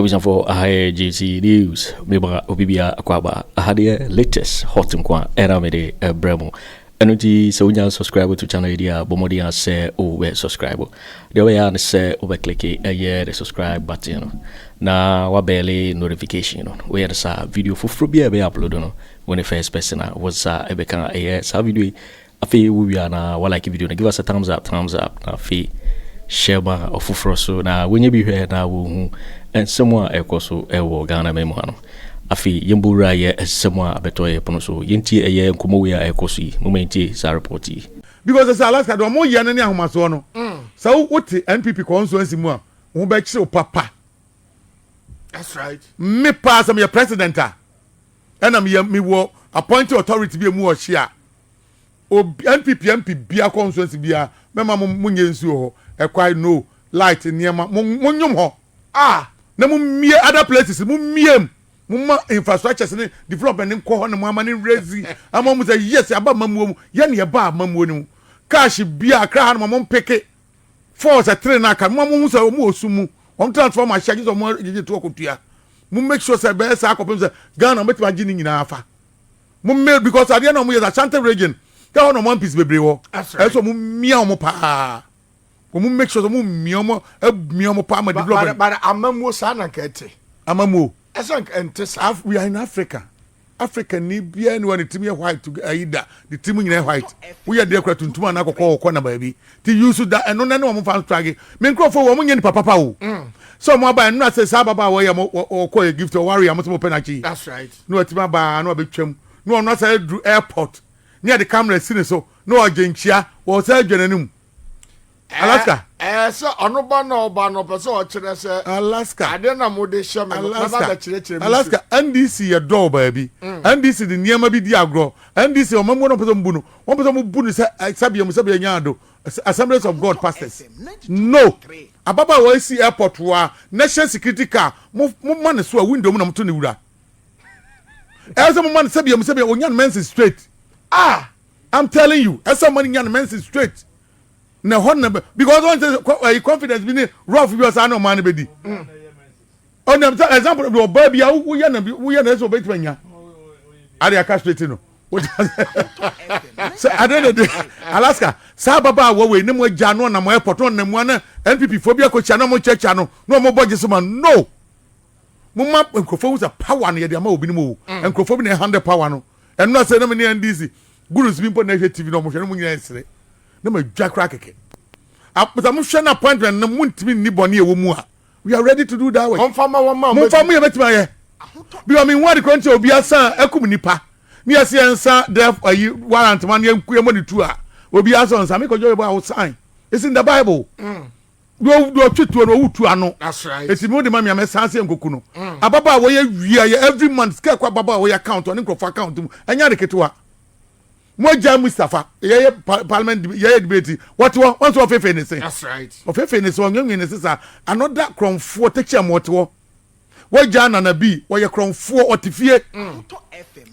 Abusuafoɔ, aha yɛ JC News. Mema obi bia akwaaba. Aha deɛ, latest hot nko a ɛna mede ɛbrɛ mu. Ɛno nti sɛ wonya subscribe to channel yi deɛ a, bɔ mmɔden a sɛ wobɛ subscribe. Deɛ wobɛyɛ a ne sɛ wobɛclick ɛyɛ the subscribe button no na wabell notification no. Woyɛ no saa, video foforɔ bi a ɛbɛyɛ upload no, wo ne first person a wo nsa ɛbɛka ɛyɛ saa video yi. Afei wowie a na walike video no, give us a thumbs up, thumbs up, na afei hyɛ ma ɔfoforɔ so na wɔnyɛ bi hwɛ na wɔhu nsɛm a ɛkɔ so ɛwɔ Ghana ma mu ha no. Afei yɛmbɔwura yɛ nsɛm a abɛtɔ yɛ pono so. Yɛntie ɛyɛ nkɔmmɔ wei a ɛkɔ so yi. Moma yɛntie saa report yi. Because sɛ Alaska de ɔmo yɛ no ne ahomasoɔ no sɛ wote NPP constituency mu a, wo bɛkyerɛw papa. That's right. Me paa, sɛ meyɛ president a, ɛna meyɛ mewɔ appointed authority bi emu wɔ hye a, obi NPP MP bia constituency bia, mɛma mo nyɛ nsuo hɔ, ɛkwae no, light, nneɛma mo nyom hɔ. Ah. Na mo mmie other places, mo mmie mu, mo ma infrastructures ne development ne nkɔ hɔ ne mo ama ne raise ama mo sɛ yes, aba amamuo mu, yɛ ne yɛba amamuo ne mu. Cash bia Akra ha no, mo mpeke four sɛ three na aka mo mo hu sɛ ɔmo wɔ sum mu, wɔn transformer ahyɛ agye sɛ ɔmo gyegye to ɔkotua. Mo make sure sɛ bɛyɛ saa akɔpem sɛ Ghana mo bɛtumi agye ne nyinaa afa mo make, because adeɛ na ɔmo yɛ sɛ Ashanti Region kɛ hɔ na ɔmo MPs bebree wɔ. That's right. Ɛsɛ ɔmo mia ɔmo paa, ɔmo make sure sɛ ɔmo mia ɔmo, mia ɔmo paa ma development. But amamuo saa na nka ɛte. Amamuo. Ɛsɛ nka ɛnte saa. We are in Africa. Africa ni biara ni wa ne tirim yɛ white ayi da ne tirim nyinaa yɛ white. Woyɛ deɛ kura tuntum anaa kɔkɔɔ wɔ kɔ na baabi ti use da ɛno na ne wɔn fa strage me nkurɔfoɔ. Wɔn nyɛ nipa papa o, sɛ wɔn aba ɛno na sɛ saa ababaawa yi a mo ɔkɔ yɛ Gift ɔware a mo sɛ mo pɛ n'akyi. That's right. Na watumi aba na wabɛtwam na ɔno asa aduru airport ne yɛde camera si ne so na ɔgye nkyia wɔ sɛ adwa n'anim. Alaska. Ɛɛ, sɛ ɔno ba na ɔba no, ɔpɛ sɛ ɔkyerɛ sɛ Alaska. adeɛ na mo de hyɛ me no, mɛba Alaska. bɛkyerɛkyerɛ mi. Alaska, NDC yɛ dɔɔ baabi. NDC de nneɛma bi di agorɔ. NDC ɔmo mu no, ɔpɛ sɛ ɔmo bu no, wɔn pɛ sɛ ɔmo bu no sɛ sɛbea mu sɛbea nyaa do Assemblies of God pastors no. Ababaawa esi airport wa national security car mo ma ne so a, window mu na mo to ne wura. Ɛyɛ sɛ mo ma no sɛbea mu sɛbea onya no menses straight. Ah. I'm telling you, ɛsɛ mo ma no nya no menses straight na ɛhɔ na because wɔn sɛ ɛyi confidence bi ne rough bi ɔsaa na ɔmaa no bɛ di. Ɔnam sɛ example bi, ɔbaa bi a woyɛ na bi woyɛ na ɛsɛ ɔbɛtumi anya ade aka straight no sɛ ade de de Alaska saa ababaawa wei ne mo agya no, ɔnam airport na ɔnam mu ana NPP foɔ bi akɔkyia na ɔmo kyerɛkyerɛ no na ɔmo bɔ gye so ma no. Mo ma nkurɔfoɔ hu sɛ power no yɛde ama obi no mu o. Nkurɔfoɔ bi na ɛhandle power no. Ɛno na sɛ na me ne NDC gurus bi mpo na ɛhwɛ TV na ɔmo hwɛ no, mo nyinaa nsere na ma dwa koraa kɛkɛ sɛ mohwɛ no appointment no, montumi nni bɔne a ɛwɔ mu a, we are ready to do that way. Ɔnfa ma wɔn ma. Momfa mo yɛ bɛtumi ayɛ bi mi hu ade kora nti obi asan akum nipa ne yɛsɛ yɛn nsa death ayi warrant ma ne yɛn yɛmmɔ ne tu a, obi asan nsa mi kɔjɔ yɛ bɔ awo sign. It's in the Bible. Deɛ ɔtwe tuo no, owu tu ano. That's right. Eti mi o de ma mi a mɛ san se nkoku no. Ababaawa wɔyɛ wia yɛ every month sika ɛkɔ ababaawa wɔyɛ account, ɔne nkurɔfoɔ account mu, ɛnyɛ ade ketewa. Mo agya Mustapha yɛyɛ parliament yɛyɛ debate, wɔte hɔ, wɔn nso ɔfefe ne se. That's right. Ɔfefe ne se, ɔnwenwen ne se saa. Another kurɔnfoɔ tɛkyi a mo ɔte hɔ, wɔagya Nana bi wɔyɛ kurɔnfoɔ, ɔte fie.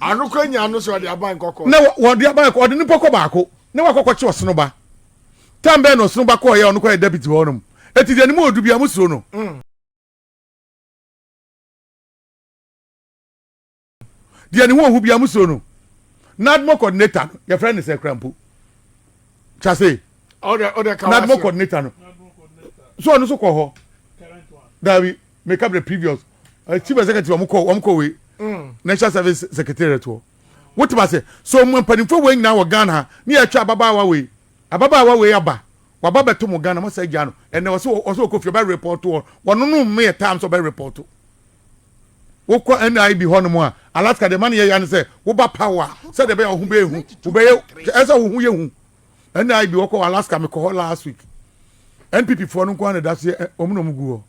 Ano kɔ nya ano sɛ ɔde aban kɔkɔ. Na wɔde aban kɔ, ɔde nipa kɔ baako na wakɔkɔ kye ɔsono ba tam bɛn na ɔsono ba kɔɔ yɛ ɔno kɔ yɛ deputy hɔ nom. Eti deɛ ne mu odu bi a, mo suro no. Deɛ ne ho ohu bi a, mo suro no. NADMO coordinator no, yɛfrɛ ne sɛ krampo kyase. Ɔde ka. NADMO coordinator no so, ɔno nso kɔ hɔ dabi. Meka the previous chief executive, wɔn kɔ wei National Service Secretariat hɔ. Wotuma sɛ so mo mpanimfoɔ wei nyinaa wɔ Ghana ha ne yɛtwa ababaawa wei aba waba bɛto mo Ghana, mo sɛ gya no. Ɛnɛ wɔsɛ wɔkɔ fie, ɔbɛ report wɔ wɔn no mo yɛ time sɛ ɔbɛ report. Wokɔ NIB hɔ nom a, Alaska deɛ ma ne yɛ ya ne sɛ woba power sɛdeɛ ɛbɛyɛ wo ho bɛyɛ hu, wobɛyɛ ɛsɛ wo ho yɛ hu. NIB wɔkɔ Alaska, mekɔ hɔ last week. NPP foɔ no nko ara na ɛda so yɛ wɔn na wɔn gu hɔ.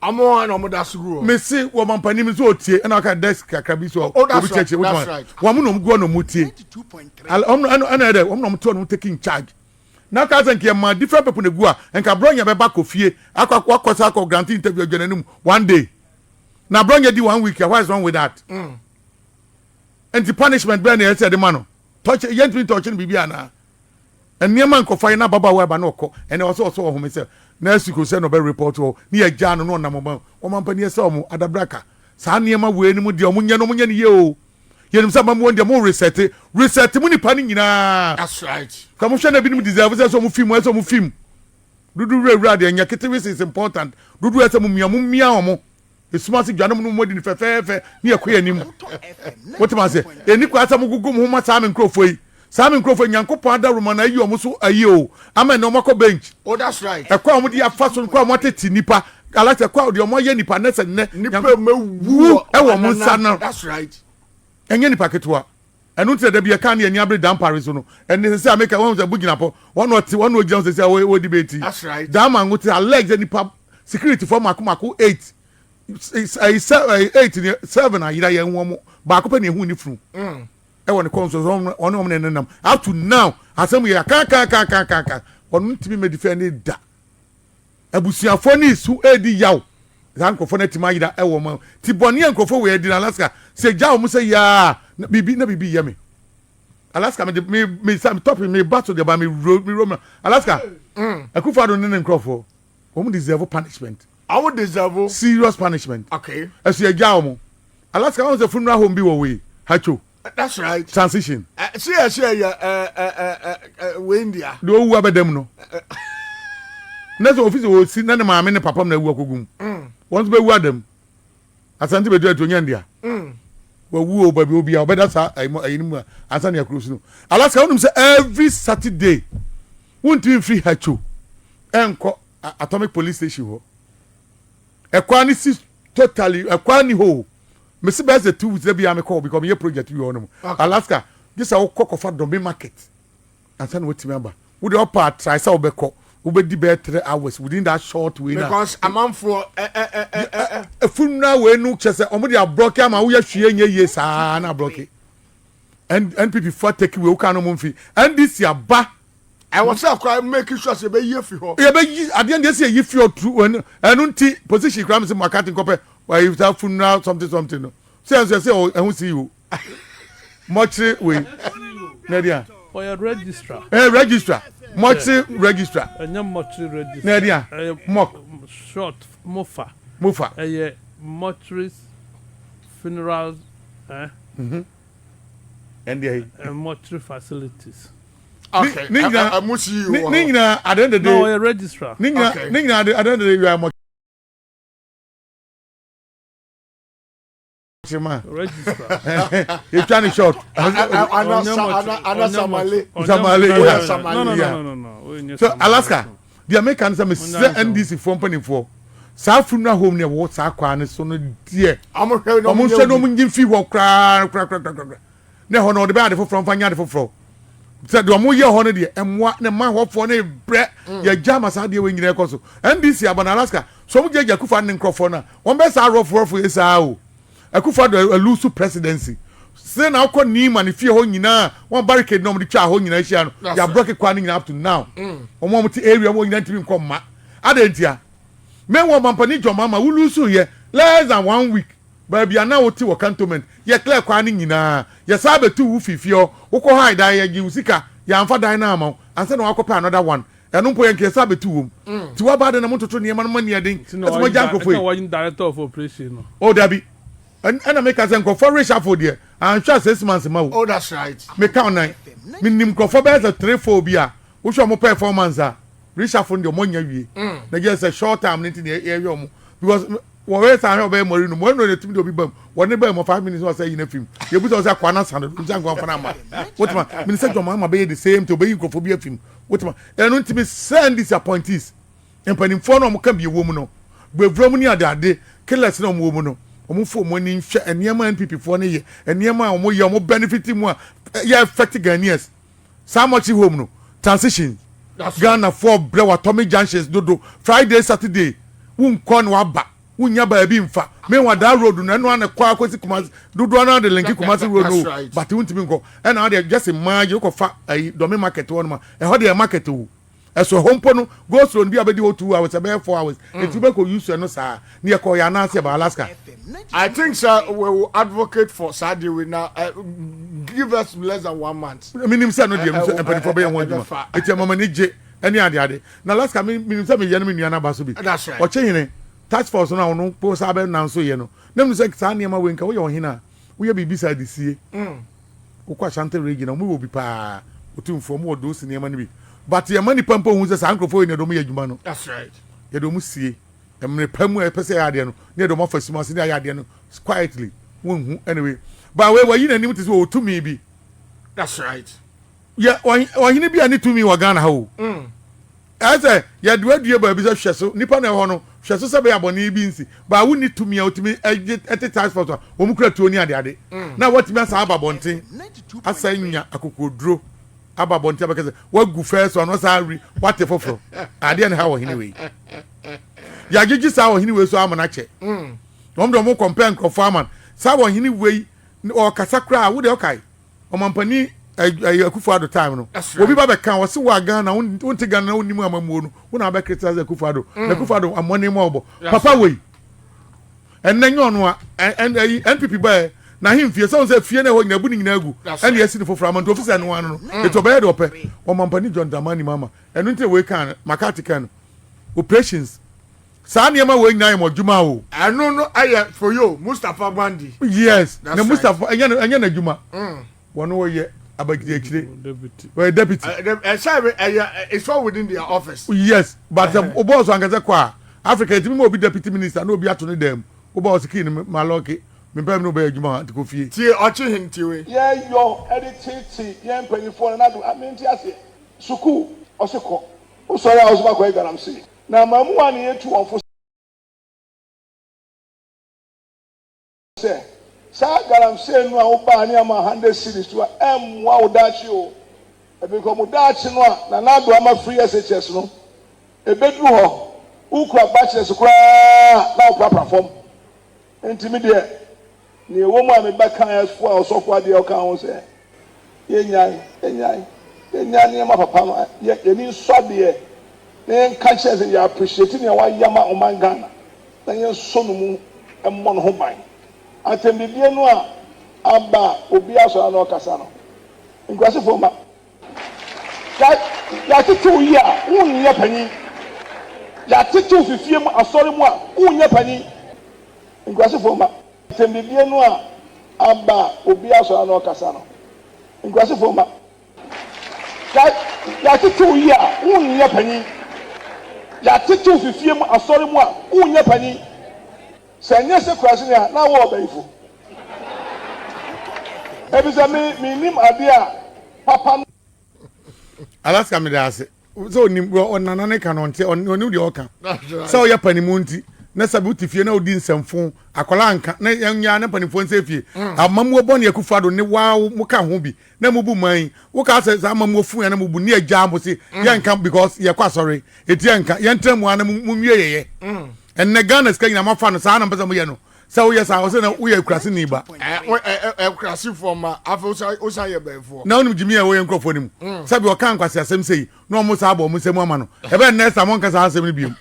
Ɔmo na ɔmo da so gu hɔ. Mesi wɔ mampanin nso otie, ɛna ɔka desk kakra bi so. Oh, that's obi kyerɛkyerɛ. right, that's wotuma right. wɔn na wɔn gu hɔ na wɔn tie. Wɔn ɛna ɛdɛ wɔn na wɔn te hɔ na wɔn taking charge na aka sɛ nka yɛ ma different people na egu a, nka Abronye bɛba kɔ fie akɔ akɔ sɛ akɔ grant interview adwa n'anim one day na Abronye di one week a. What is wrong with that? Nti punishment bɛɛ na yɛ sɛ ɛde ma no, tɔkye yɛntumi tɔkye no biribi anaa? Nneɛma nkurɔfoɔ ayɛ na ababaawa ɛba na ɔkɔ ɛnɛ ɔsɛ ɔsɛ ɔhome sɛ nurse ko sɛ na ɔbɛ report hɔ ne yɛ gyaa no na ɔnam ɔma ɔmampanin ɛsɛ ɔmo adabraka saa nneɛma wei no mu deɛ ɔmo nyɛ no ɔmo nyɛ no yie o yɛnim sɛ amamuo deɛ mo resɛte resɛte mo nipa no nyinaa. That's right. Sɛ mo hwɛ na ebinom deserve sɛ sɛ ɔmo fi mu ɛsɛ ɔmo fi mu dodo wura wura deɛ nyɛ ketewes is important dodo ɛsɛ mo mia mo mia ɔmo. Esum ase dwa no mu no moadi no fɛfɛɛfɛ ne yɛkɔ yɛn anim. Wote ma ase? Ɛni kwa sɛ mogogo mo ho ma saa me nkurɔfoɔ yi. Saa me nkurɔfoɔ yi, Nyankopɔn adaworoma na ayi wɔn so ayi o, ama ɛnɛ wɔn akɔ bench. Oh, that's right. Ɛkɔ a wɔde afa so, kɔ a wɔatete nipa, alasɛ kɔ a deɛ wɔayɛ nipa nɛ sɛ nnɛ. Nipa mɛwu ɛwɔ wɔn nsa no. That's right. Ɛnyɛ nipa ketewa. Ɛno nti na da bi yɛka ne yɛn ani abere Dampare so no. Ɛnne sɛ sɛ Amerika wɔn sɛ Bugyinapɔ, wɔn na ɔte wɔn na ogyina hɔ sɛ sɛ wɔ debate. That's right. Damango te alleged sɛ nipa security fo mako mako eight ɛyi sɛ ɛyi eight ne seven ayera yɛn wɔn baako pɛ na ehu ne funu. Ɛwɔ ne kɔn so wɔn wɔn wɔn na ɛnenam up to now asɛm yɛ kankankankankan wɔn ntumi mɛ ne da. Abusuafoɔ no resu redi yaw. Saa nkurɔfoɔ no atumi ayera wɔ wɔn ti bɔne a nkurɔfoɔ wei adi no Alaska sɛ gya wɔn sɛ yaa na biribi na biribi yɛ me Alaska me de me me sa me topic me ba so deɛ ba me wuro me wuro Alaska mm. Akufo-Addo ne ne nkurɔfoɔ wɔn deserve punishment. Wɔn deserve serious punishment. Okay. Ɛso yɛ gya wɔn Alaska wɔn sɛ funeral home bi wɔ wei Hacho. That's right. Transition. Si yɛ si yɛ ɛ ɛ ɛ ɛ wei ndia. Deɛ owu abɛdam no. Na sɛ ofisi wɔ si na ne maame ne papa mu na ewu akɔgu mu. Mm. Wɔn nso bɛwu adam. Asante bɛdu atu onya ndia. Mm. Wawu o baabi obi a ɔbɛda saa ayi no mu a ansa ne akuro so no. Alaska wonim sɛ every Saturday wontumi mfiri Hacho ɛnkɔ Atomic Police Station hɔ. Ɛkwan no si totally ɛkwan ni hɔ o. Mesi bɛyɛ sɛ 2 weeks da bi a mekɔ hɔ because meyɛ project bi wɔ hɔ nom. Alaska gye sɛ wokɔ kɔfa Dɔme market ansa na watumi aba. Wo deɛ ɔpa try sɛ wobɛkɔ wobɛdi bɛyɛ 3 hours within that short way na. Because amanfoɔ ɛ ɛ ɛ ɛ ɛ. Efunra wei no kyɛ sɛ wɔn de ablocki ama woyɛ hwee nyɛ yie saa na ablocki. NPP fo atake wei woka no mo mfi NDC aba. Ɛwɔ sɛ kora make sure sɛ yɛbɛyi afi hɔ. Yɛbɛyi adeɛ deɛ sɛ yɛyi fi hɔ turu ɛno ɛno nti position kora mi sɛ mo akate nkɔpɛ wɔyi saa funeral something something no sɛ ɛnso ɛsɛ ɛho CEO mɔkyere wei na ɛdi a. Ɔyɛ registrar. Ɛyɛ registrar mɔkyere registrar. Ɛnyɛ mɔkyere registrar. Na ɛdi a mɔk. Short mofa. Mofa. Ɛyɛ mɔkyere funeral eh. Ɛn deɛ yi. Mɔkyere facilities. Okay. Ne nyinaa Ɛmo CEO wɔ ne hɔ. nyinaa at the end of the No, day. ɔyɛ registrar. Ne nyinaa Okay. ne nyinaa at the end of the day you are mɔkyere ma. Registrar. Yɛtwa ne short. Ana ana ana Samale. Samale, yeah. No, no, Yeah. no, no, no. Ɔnyɛ So Samale. Alaska deɛ meka no sɛ mesrɛ Ɔnyɛ NDC foɔ mpanimfoɔ saa funeral home ne ɛwɔ saa kwan no so no deɛ Ɔmo hwɛ na ɔmo ɔmo nhwɛ nyɛ na ɔmo ngye mfi hɔ koraa koraa koraa koraa na ɛhɔ no ɔde bɛyɛ ade foforɔ mfa nyɛ ade foforɔ sɛ deɛ ɔmo yɛ hɔ no deɛ ɛmoa ne ma hɔfoɔ no brɛ yɛgya ama saa adeɛ wɔ nyinaa ɛkɔ so NDC aba na Alaska so ɔmo gyagya Akufo ne nkurɔfoɔ no a wɔn bɛ saa rɔfo rɔfo yɛ saa o Akufo Addo alose presidency sɛ na akɔ Nima ne fie hɔ nyinaa wɔn barricade na wɔn de twa hɔ nyinaa ahyia no That's yɛablocki kwan no nyinaa up to now wɔn a wɔn te area wɔn nyinaa ntumi nkɔ mma adan ntia mɛ wɔ mampanin John Mahama wo lose yɛ less than one week baabi a na wote wɔ cantonment yɛ clear kwan no nyinaa yɛ saa bɛtu wo fifie hɔ wokɔ hɔ dan yɛ gye wo sika yɛamfa dan no ama wo ansa na wakɔpɛ another one ɛno mpo yɛn nkɛ saa bɛtu wɔm ti waba de na mo toto nneɛma no ma ni ɛden Nti na ɛsɛ mo gya nkurɔfoɔ yi wɔyi director of operation no. o dabi ɛna meka sɛ nkurɔfoɔ reshuffle deɛ anhwɛ a 6 months ma wo. Oh, that's right. Meka ɔnan menim nkurɔfoɔ bɛyɛ sɛ three four bi a wohwɛ ɔmo performance a reshuffle deɛ ɔmo nya wie na gye sɛ short term ne ti na yɛhwɛ ɔmo because wɔyɛ saa ahwɛ ɔbɛyɛ Mourinho Mourinho na etumi de obi bam wɔne bam mu 5 minutes na ɔsɛ yi na fim yɛbu sɛ ɔsɛ akwa na san do nsa nkwa fana ama wotuma mene sɛ John Mahama bɛyɛ the same thing ɔbɛyi nkurɔfoɔ bi afim wotuma ɛno ntumi send these appointees mpanimfoɔ no a wɔka bi wɔ mu no gbevura mu ne adeade killers na wɔn wɔ mu no wɔn fo wɔn ani nhwɛ nneɛma NPP foɔ no yɛ nneɛma a wɔn yɛ wɔn benefit mu a yɛ affect Ghanaians. Saa mɔkye home no transition Ghana foɔ brɛ wɔ atomic junctions dodo. Friday, Saturday wonkɔ na waba wonya baabi nfa. Meanwhile that road no ɛno ana kɔ akɔsi Kumasi dodoɔ no de linki Kumasi road no, but wontumi nkɔ. Ɛna adeɛ just imagine wokɔfa ayi Dɔme market hɔ nom a ɛhɔ deɛ market o. Ɛso ɛhɔ mpo no, go slow no bi a bɛdi hɔ 2 hours, ɛbɛyɛ 4 hours. Eti wobɛkɔ use ɛno saa. Ne yɛkɔ yɛ anaasɛ yɛba Alaska. I think sir we will advocate for saa deɛ wei na give us less than one month. Menim sɛ no deɛ sɛ mpanimfoɔ bɛyɛ ho adwuma. Ɛbɛfa. Eti ɛma m'ani gye ɛne ade ade. Na Alaska me menim sɛ meyɛ no me nua no aba so bi. That's right. Ɔkye hene task force no a ɔno po saa bɛ nan so yɛ no. Na menim sɛ saa nneɛma wei nka woyɛ ɔhene a woyɛ biribi saa de sie. Wokɔ Ashanti Region a wɔn wɔ bi paa. Otumfoɔ wɔn wɔ those nneɛma no bi. But yɛma nipa mpo hu sɛ saa nkurɔfoɔ yi na yɛde wɔn yɛ adwuma no. That's right. Yɛde wɔn sie. Mmerɛ pa mu a yɛpɛ sɛ yɛyɛ adeɛ no na yɛde wɔn afa sum ase na yɛayɛ adeɛ no quietly. Wonhu anyway. But wei wayi n'anim te sɛ ɔwɔ tumi bi. That's right. Yɛ ɔhene bi a ne tumi wɔ Ghana ha o. Ɛyɛ sɛ yɛde wadue baabi sɛ hwɛ so nipa na ɛwɔ hɔ no, hwɛ so sɛ bɛyɛ abɔne bi nsi. Baa wonni tumi a wotumi gye ɛte task force a wɔn kura tuo ne ade ade. Na watumi asan aba abɔnten asan nya akokoduro aba abɔnten abɛka sɛ wagu first one, wasan awi wate foforɔ. Adeɛ ne ha ɔhene wei. Yɛagyegye saa ɔhene wei so ama no akyɛ. Wɔn de wɔn compare nkurɔfoɔ ama no. Saa ɔhene wei ɔkasa koraa wo deɛ ɔkae. Ɔmampanin ɛyɛ Akufo Addo time no, obi ba bɛka ɔse wo a Ghana wonte Ghana na wonnim amammuo no, wo na wabɛ criticize Akufo Addo. Na Akufo Addo amɔne mu a ɔbɔ. Papa wei ɛnnɛ nyɛ ɔno a ɛyi NPP baɛ na ahemfie sɛ wo sɛ fie na ɛhɔ nyina abu ne nyina agu ɛne asi ne foforɔ ama nti ofisɛ ɛno ano no ɛti ɔbɛyɛ deɛ ɔpɛ. Ɔmampanin John Dramani Mahama ɛno nti na wei kan McCarthy kan no operations. Saa nneɛma wei nyinaa yɛ mo adwuma o. Ɛno no ɛyɛ for you Mustapha Gbandi. Yes, na Mustapha ɛnyɛ no ɛnyɛ n'adwuma. Wɔn wɔyɛ abadiakyire. Wɔyɛ deputy. Ɛsɛ ɛyɛ it's all within their office. Yes, but sɛ o bɔɔso ankasa kɔ a Africa yɛtumi ma obi deputy minister na obi ato ne dan mu. Wo bɔɔso kii no ma lɔɔke mempɛ me ne wo bɛyɛ adwuma nti kɔ fie. Tie ɔkye hen tie wei. Yɛ yɔ de tete yɛn mpanyinfoɔ no na do a mente aseɛ. Sukuu ɔse kɔ. Wo sɔre a wo so bɛakɔyɛ galamsey. Na mmamuwa na yɛtu wɔn fo sɛ, Saa galamsey no a wobaa ne ama hundred cedis to a, ɛmmoa wo daakye o. Ɛfiri mo daakye no a Nana Addo ama free SHS no, ɛbɛduru hɔ, wokura bachelors koraa na woprapra fam. Enti me deɛ, nea ɛwɔ mu a mebɛka foa ɔsɔfo adeɛ a ɔka ho sɛ, Yɛnnyae, yɛnnyae, yɛnnyae nneɛma papa no, yɛ yɛn ani nsɔ adeɛ na yɛnka nkyerɛ no sɛ yɛ appreciate nea wayɛ ama ɔman Ghana na yɛnsɔ no mu mmɔ ne ho ban. Atɛmdidie no a aba a obiara sɔre a na ɔkasa no, nkurasefoɔ mma, yɛ yɛatete wo yie a wonyɛ panin, yɛatete wo fi fie mu, asɔre mu a wonyɛ panin, nkurasefoɔ mma. Atɛmdidie no a aba a obiara sɔre a na ɔkasa no, nkurasefoɔ mma. Yɛ yɛatete wo yie a wonyɛ panin. Yɛatete wo fi fie mu, asɔre mu a wonyɛ panin. Sɛ ɛnyɛ sɛ kuraseni a, na wowɔ ɔbayifo. Efisɛ me mennim adeɛ a papa no. Alaska meda ase. Sɛ onim ɔnana ne ka no ɔnte ɔnim deɛ ɔka. Sɛ ɔyɛ panimu nti na sɛ wote fie na wodi nsɛmfo akwadaa nka na yɛnya ne mpanimfoɔ nsɛ fie. Mm. Amamuo bɔne Akufo Addo ne waa mo ka ho bi na mubu man yi. Woka sɛ saa amamuo fun ya na mubu ne agya mo se mm. yɛnka because yɛkɔ asɔre eti yɛnka yɛntena mu ana mu nwie yɛyɛ. Mm. Ɛnnɛ Ghana sika nyinaa moafa no saa na mpɛ sɛ moyɛ no. Sɛ woyɛ saa ɔsɛ na woyɛ akurase ba. Akurasefoɔ ma afei wosan yɛ bɛnfoɔ. Na wonim gyimi a ɛwɔ yɛn nkurɔfoɔ no mu. Mm. Sɛbi ɔka nkwasi asɛm sei na wɔn saa abɔ wɔn nsam ama no. Ɛbɛn nnɛ saa wɔnka saa asɛm no biom.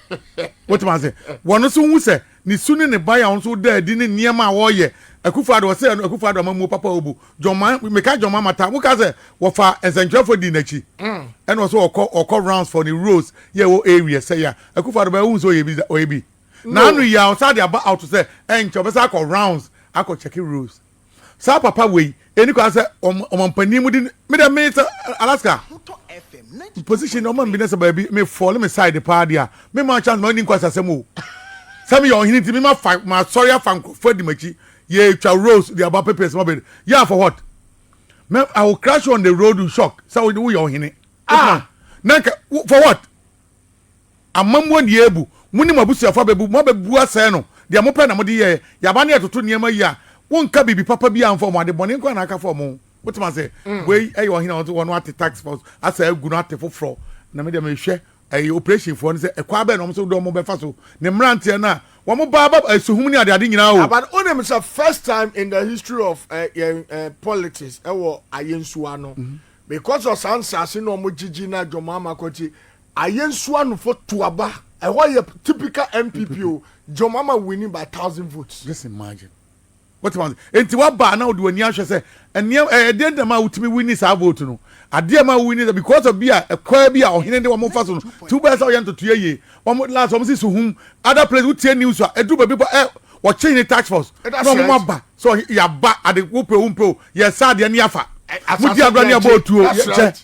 Wotem ase. Wɔn nso hu sɛ ne su ne ne ban a wɔn nso da adi ne nneɛma a wɔreyɛ. Akufo Addo ɔsɛ Akufo Addo amammuo papa obu. John Ma meka John Mahama ta woka sɛ wɔfa nsɛntwerɛfoɔ di n'akyi. Mm. Ɛna ɔsɛ ɔkɔ ɔkɔ rounds for ne roads yɛ ɛwɔ area sɛ yɛ a Akufo Addo bɛyɛ wohu sɛ ɔyɛ bi ɔyɛ bi. N'ano yi a ɔsan de aba out sɛ ɛnkyɛ ɔbɛsan akɔ rounds akɔ check rules. Saa papa wei ɛni kwan sɛ ɔmampanin mu di me dɛ me sɛ Alaska position ɔma mi bi na sɛ baabi me fall me side paa deɛ a me ma chance ma ni nkwasi asɛm o. Sɛ meyɛ ɔhene nti me ma fa ma sɔre afa nkurɔfoɔ adi m'akyi yɛtwa roads de aba papers ma bɛ yeah for what? Me I will crash you on the road you shock sɛ woyɛ ɔhene. Ah na nka for what? Amammuo ne yɛrebu, mo ne mo abusuafoɔ abɛbu, moabɛbu asɛe no, deɛ mopɛ na mode yɛɛ, yɛaba ne yɛtoto nneɛma yi a, wonka biribi papa biara mfa wɔn ho, ade bɔne nko ara na aka fa wɔn ho. Wotem ase? Wei yɛ ɔhene a wɔn ate tax force asɛ agu no ate foforɔ, na me deɛ mehwɛ ɛyɛ operation foɔ no sɛ ɛkwan bɛn na wɔn nso de wɔn bɛfa so, ne mmeranteɛ no a wɔn ba ba suhum ne adeade nyinaa o. But wonim sɛ first time in the history of yɛn politics ɛwɔ Ayensuwa no, because of saa nsaase na wɔn gyegye na John Mahama kɔ ti. Ayensuanofo to aba. Ɛhɔ yɛ typical NPP o. John Mahama winning by 1,000 votes. Just imagine. What about enti waba na wode w'ani ahwɛ sɛ ɛnneɛ ɛyɛ deɛ ntam a wotumi winni saa vote no adeɛ ma wowinni sɛ because of bi a ɛkwaa bi a ɔhene de wɔn fa so no ti wobɛyɛ sɛ ɔyɛ ntotoeɛ yie wɔn last wɔn si suhum other place wotie news a ɛduru baabi bɔ ɛ wɔkye ne tax force na wɔn aba sɛ yaba ade wopɛ wo mpɛ o yɛ saa adeɛ ne afa mo di agorɔ ne abɔ otuo kyɛ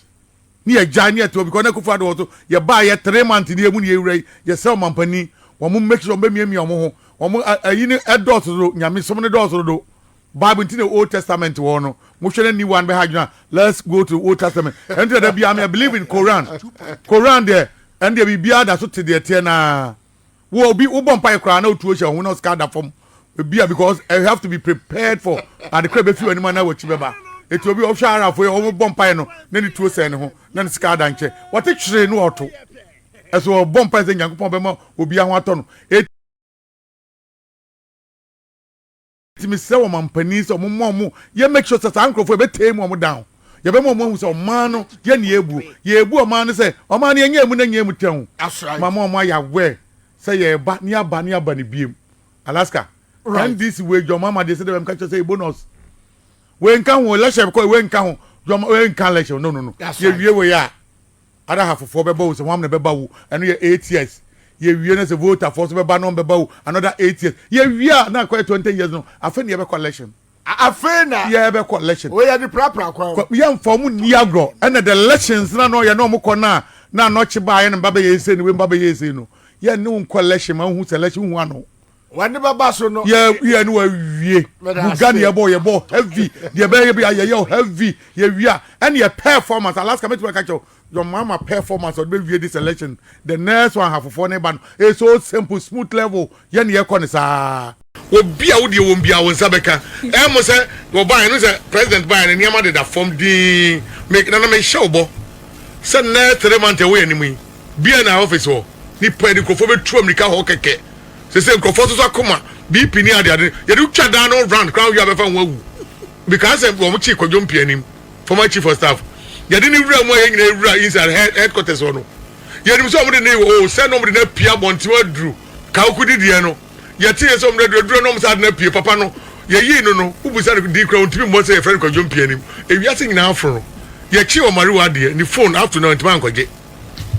ne yɛ gyae ne yɛ tew because na Akufo Addo wɔ so yɛ baa yɛ 3 months ne yɛ mu ne yɛ wura yi yɛ sɛ ɔmampanin wɔn make sure wɔn bɛ miamia wɔn ho wɔn ayi ne ɛdɔɔso dodo nyamesom ne dɔɔso dodo. Bible nti na Old Testament wɔ no mo hwɛ na new one bɛ ha adwena. Let's go to Old Testament. Ɛnti na da bi I believe in Koran. Koran deɛ, ɛn deɛ biribiara da so te deɛ teɛ naa. Wo obi wobɔ mpaeɛ koraa na otuo hyɛ ho na ɔsika da fam ebi a, because you have to be prepared for adekora ebefi w'anim anaa w'akyi bɛba. Eti obi ɔhwɛ Arafo yi, wɔn bɔ mpaeɛ no na ne tuo sɛn ne ho na ne sika ada nkyɛn, wɔte twere no ɔto ɛso ɔbɔ mpaeɛ sɛ Nyankopɔn bɛma obi ho atɔ no. Eti mesrɛ wɔn mampanin sɛ wɔn mma wɔn yɛ make sure sɛ saa nkurɔfoɔ yɛbɛtee mu wɔn down, yɛbɛma wɔn ahu sɛ ɔman no yɛ ne yɛbu yɛbu ɔman no sɛ ɔman no yɛnyɛ mu na nyɛ mu tɛn. That's right. Mama wɔn ayɛ aware sɛ yɛreba ne aba ne aba ne biem Alaska. NDC wei John Mahama deɛ sɛ dɛ bɛm ka kyerɛ sɛ yɛ bonus wei nka ho, election kɔ wei nka ho, John wei nka election, no. That's right. Yɛwie wei a, ada hafofoɔ bɛba wo sɛ wɔn amena bɛba wo, ɛno yɛ 8 years. Yɛwie no sɛ voterfoɔ so bɛba na wɔn bɛba wo another 8 years. Yɛwie a na akɔyɛ 20 years no, afei ne yɛbɛkɔ election. Afei na yɛbɛkɔ election. Wei yɛde prapra kwan. Yɛmfa ɔmo nni agorɔ. Ɛna the elections na na ɔyɛ na ɔmo kɔ na anɔkye baa yɛ no mba bɛyɛ ese no, wei mba bɛyɛ ese no, yɛn ne wo nkɔ election ma wohu sɛ election hu ano. Wɔde bɛba so no. Yɛ ne wawie buga ne yɛbɔ heavy deɛ bɛyɛ bi ayɛyɛ o heavy. Yɛwie a ɛne yɛ performance Alaska mɛtumi aka kyɛw your mama performance ɔde bɛwie this election, the next one hafofoɔ ne ba no, it's so simple, smooth level yɛ ne yɛkɔ ne saa. Obi a wodeɛ wɔm biara wo nsa bɛka ɛmo sɛ wɔbaeɛ no sɛ president baeɛ no nneɛma deda fam din me nana mehyɛ wo bɔ sɛ nnɛ 3 months ɛwɔ yɛn anim yi bia na office hɔ nipa yɛde nkurɔfoɔ bɛtu amirika hɔ kɛkɛ sɛ nkurɔfoɔ soso akoma BP ne adeade yɛde twa dan no round koraa wie a bɛfa ho awu because sɛ wɔn kyi Kwadwo Mpianim, former chief of staff, yɛde ne wura mu a yɛn nyinaa wura inside headquarters hɔ no, yɛnim sɛ wɔn de ne o sɛ na wɔn de no apia abɔnten aduru kawuku didiɛ no. Yɛte yɛ sɛ wɔn de aduru aduru na wɔn sɛ ade no apue papa no yɛyii no no wobusa no din koraa wɔntumi mmɔ sɛ yɛfrɛ no Kwadwo Mpianim. Ewiase nyinaa aforo no yɛkye ɔmariwa adeɛ ne phone up to now ntumi ankɔgye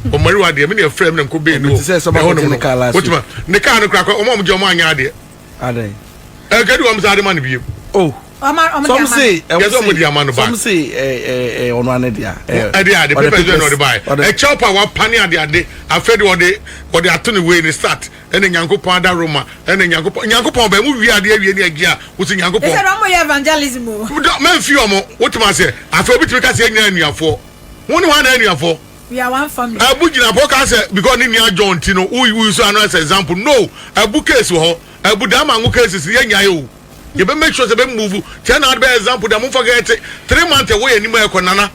ɔmariwa adeɛ me ne ɛfrɛ me na nkɔ bɛn no Ɛbi te sɛ sɛ ɛhɔ ɔmakɔgye nom ne no car last week. wotuma ne car no koraa wɔn a wɔn gye wɔn anyɛ adeɛ Adɛn? Ɛkɛdi wɔn sɛ ade ma no biem. Oh. Ɔma ɔmo de Some ama say, Yɛ sɛ ɔmo de ama no back. Some say, ɔno ane dea. Ɛde ade papers bɛn na ɔde bae? Ɛkyɛw pa wapane ade ade afei de ɔde ɔde ato ne wei ne start ɛna Nyankopɔn ada Roma ɛna Nyankopɔn Nyankopɔn bɛn mu wie ade awie ne agye a wosi Nyankopɔn. Ɛsɛ dɛ ɔmo yɛ evangelism o. Mɛnfi ɔmo wotumi aseɛ afei obi tumi ka sɛ yɛn nyinaa anuafoɔ wo ne hwan na anuafoɔ. We are one family. Abu gyina hɔ ka sɛ because ne nua John ti no wo use ano as example, no. Abu case wɔ hɔ, Abu Damango cases yɛ nyae o, yɛbɛ make sure sɛ bɛ move tiɛ na ade bɛ example da mo nfa kɛ 3 months ɛwɔ yɛ anim a ɛkɔ nana